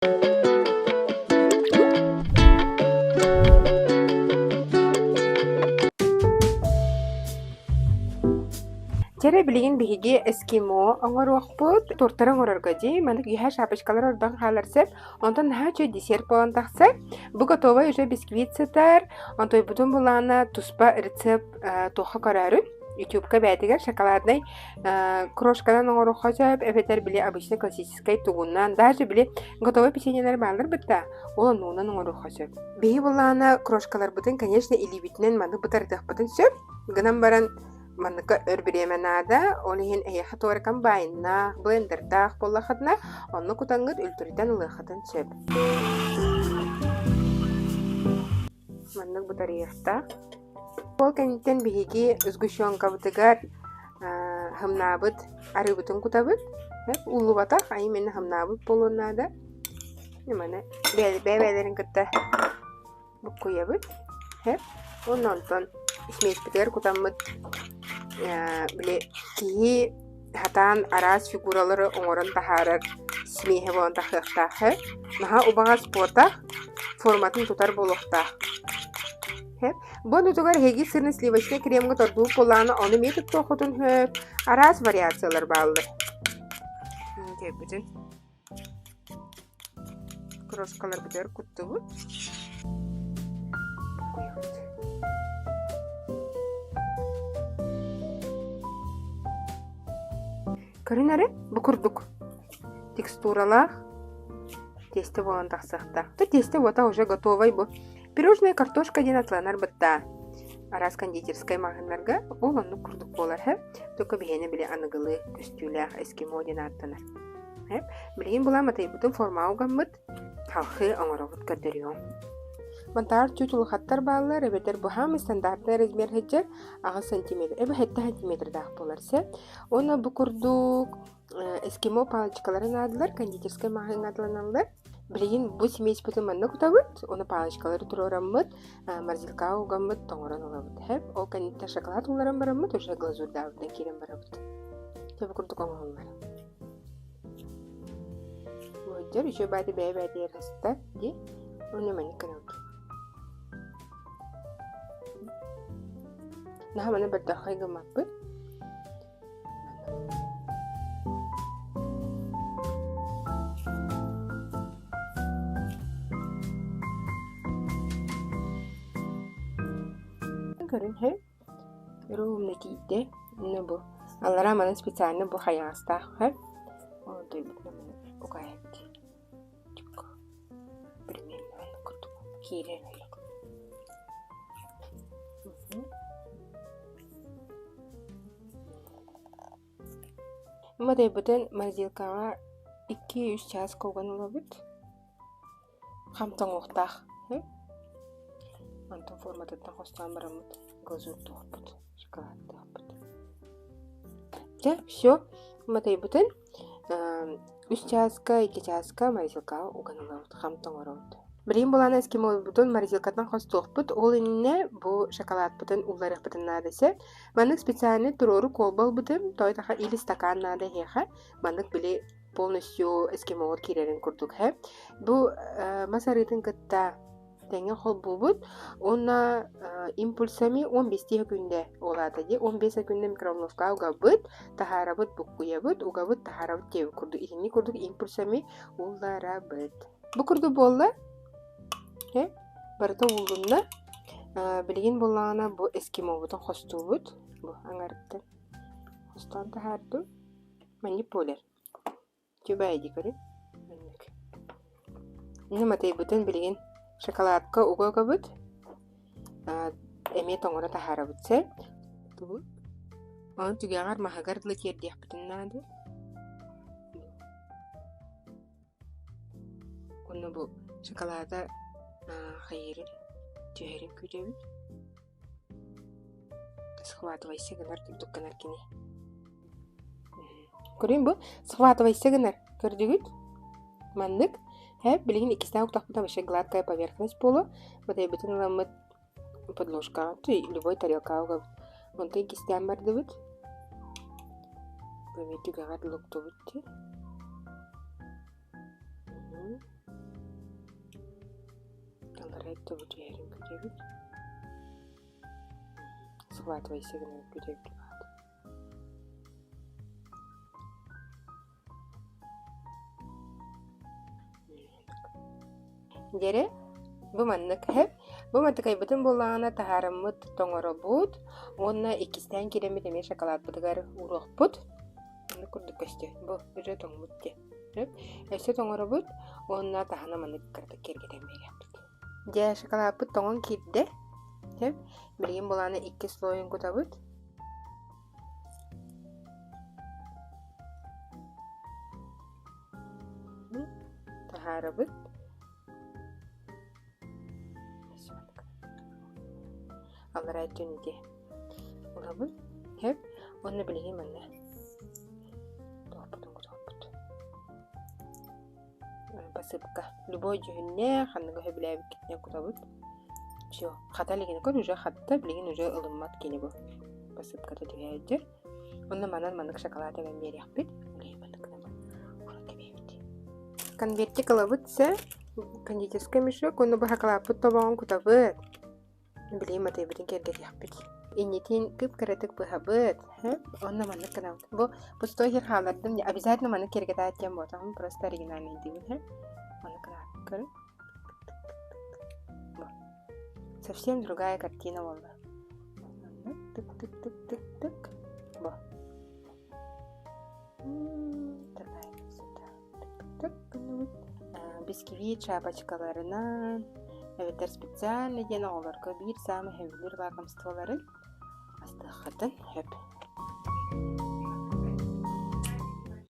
Дьэ эрэ билигин биһиги эскимо оҥоруохпут. Тортары оҥорорго дии, маннык үөһэ шапочкалар ордон хаалар сөп. Онтон наһаа үчүгэй десерт буолан тахсар. Бу готовай уже бисквит сытар. Онтойбутун булаана туспа рецепт э, туохха көрөөрү ютубка бэйэтигэр шоколаднай э, крошканан оҥоруохха сөп эбэтэр били обычный классическай тугунан даже били готовый печеньелэр бааллар бытта ол оннугунан оҥоруохха сөп. Биһи булаана крошкаларбытын конечно илиибитинэн маннык бытарытыахпытын сөп. Гынан баран Манныка өр бириэмэ наада, ол иһин эһиэхэ туора комбайннаах, блендердаах буоллаххытына, онно кутаҥҥыт үлтүрүтэн ылыаххытын сөп. Маннык бытарыйыахтаах. Ол кэнниттэн биһиги сгущенкабытыгар хымнаабыт арыыбытын кутабыт. Ууллубатах, а именно хымнаабыт буолуон наада. Маны бэйэ-бэйэлэрин кытта буккуйабыт. Һэп. Уонна онтон смеспитигэр кутаммыт э, били киһи сатаан араас фигуралары оҥорон таһаарар смеһэ буолан тахсыахтаах. Һэп. Наһаа убаҕас буотах, форматын тутар буолуохтаах. Һэп. Бу оннутугар эһиги сырно-сливочнай кремҥэ тордуур буоллаҕына, ону эмиэ туттуоххутун сөп. Араас вариациялар бааллар. Кэйбитин Крошкаларбытыгар куттубут. Буккуйабыт. Көрүн эрэ, бу курдук текстуралаах тиэстэ буолан тахсыахтаах. То тиэстэ уота уже готовай бу. Пирожное картошка диэн атланар бытта. Араас кондитерскай маҕаһыыннарга ол оннук курдук буолар һэ. Только биһиэнэ били аныгылыы көстүүлээх эскимо диэн ааттанар. Билигин булан матайбытын формаҕа угаммыт, халхыы оҥоробут көрдөрүөм. Монтаар чуть улахаттар бааллар, эбэтэр бу хаамый стандартный размер сылдьар 8 сантиметр, эбэ 7 сантиметрдаах буолар сэ. Уонна бу курдук эскимо палочкалары наадалар, кондитерскай маҕаһыыҥҥа атыланаллар. Билигин бу смеспитин манна кутабыт, уонна палочкалары туруораммыт, морозилкаҕа угаммыт, тоҥорон ылабыт. Һэп, ол кэнниттэн шоколад уларан бараммыт, уже глазурдаабытынан киирэн барабыт. Дьэ бу курдук оҥоһуллар. Уһуйдар үчүгэй баайда бэйэ-бэйэтигэр сыстар дии. Уонна маннык гынабыт. Наһаа маны бэртээхэй гыммаппыт. Көрүн һэ Ровно тиийдэ. Онно бу аллараа манан специально бу хайаҕастаах һэ. Ол дойбутунан маны угаайабыт. Примерно оннук курдук киирэр оннук. Мадайбытын морозилкаҕа 2-3 чаас кууган ылабыт. Хам тоҥуохтаах. Онтон форматыттан хостоон бараммыт глазурдуохпут, шоколадтаахпыт. Дьэ, все. Матайбытын үс чааска, икки чааска морозилкаҕа уган ылабыт, хам тоҥоробут. Билигин булаана эскимобутун морозилкаттан хостуохпут, ол иннинэ бу шоколадпытын улларыахпытын наада сэ. Маннык специальный туруору колба ылбытым, той таха или стакан наада эһиэхэ. Маннык били полностью эскимоҕут киирэрин курдук һэ. Бу мас арыытын кытта тэҥҥэ холбуубут уонна импульсами 15 секүндэ ол аата дии 15 секүндэ микроволновкаҕа угабыт, таһаарабыт, буккуйабыт, угабыт, таһаарабыт диэбит курдук итинник курдук импульсами уулларабыт. Бу курдук буолла. Э, барыта ууллунна. Билигин буоллаҕына бу эскимобутун хостуубут. Бу аҥарыттан хостоон таһаардым. Манньык буолар. Үчүгэй дии көрүҥ. Маннык. Инньэ матайбытын билигин шоколадка уга-угабыт. Эмиэ тоҥоро таһаарабыт сэ. Тугу? Ону түгэҕэр маһыгар дылы тиэрдиэхпитин наада. Уонна бу шоколада хайыырын түһэрин күүтэбит. Схватывайся гынар курдук гынар кини. Көрүҥ бу схватывайся гынар көрдүгүт? Маннык һэ билигин иккистээх уктахпыта вообще гладкая поверхность буолуо. Батайбытын ыламмыт подложкаҕа любой тарелкаҕа угабыт. Онтон иккистээн бардыбыт. Бу эмиэ түгэҕэр дылы уктубут дии. Кытта бу түһэрин күтэбит. Схватывайся гынан күтэбит баат. Дьэрэ, бу маннык һэп. Бу матыкайбытын буоллаҕына таһаараммыт тоҥоробут уонна иккистээн киирэммит эмиэ шоколадпытыгар ууруохпут. Маннык курдук көстүө. Бу уже тоҥмут диэ. Өссө тоҥоробут уонна таһына маннык кыратык киэргэтэн биэриэхпит. Дьэ, шоколадпыт тоҥон киирдэ. Сөп. Билигин булааны икки слойун кутабыт. Таһаарабыт. Аллараа өттүн ити ылабыт. Сөп. Уонна билигин манна туохпутун кутуохпут. Посыпка. Любой дьүһүннээх, ханныгы сөбүлээбиккитинэн кутабыт. Все. Хата илигин көр, уже хатта, билигин уже ылыммат кини бу. Посыпката түһээддэр. Онно манан маннык шоколад эбэн биэриэхпит. Конвертик ылабыт сэ, кондитерскай мешок, уонна бу шоколадпыт тобоҕун кутабыт. Билигин матыыбытын киэргэтиэхпит. Иннитин кып-кыратык быһабыт. Онно маннык гынабыт. Бу пустой сир хааллардым. Обязательно маннык киэргэтээт диэн буотаҕым. Просто оригинальный диибин. Маннык гынабыт. Көрүҥ. Совсем другая картина буолла. Маннык тык-тык-тык-тык-тык. Бу. Такая красота. Тык-тык гынныбыт. Бисквит шапочкаларынан эбэтэр специально диэн оҕолорго биир саамай сөбүлүүр лакомстволарын астыаххытын сөп.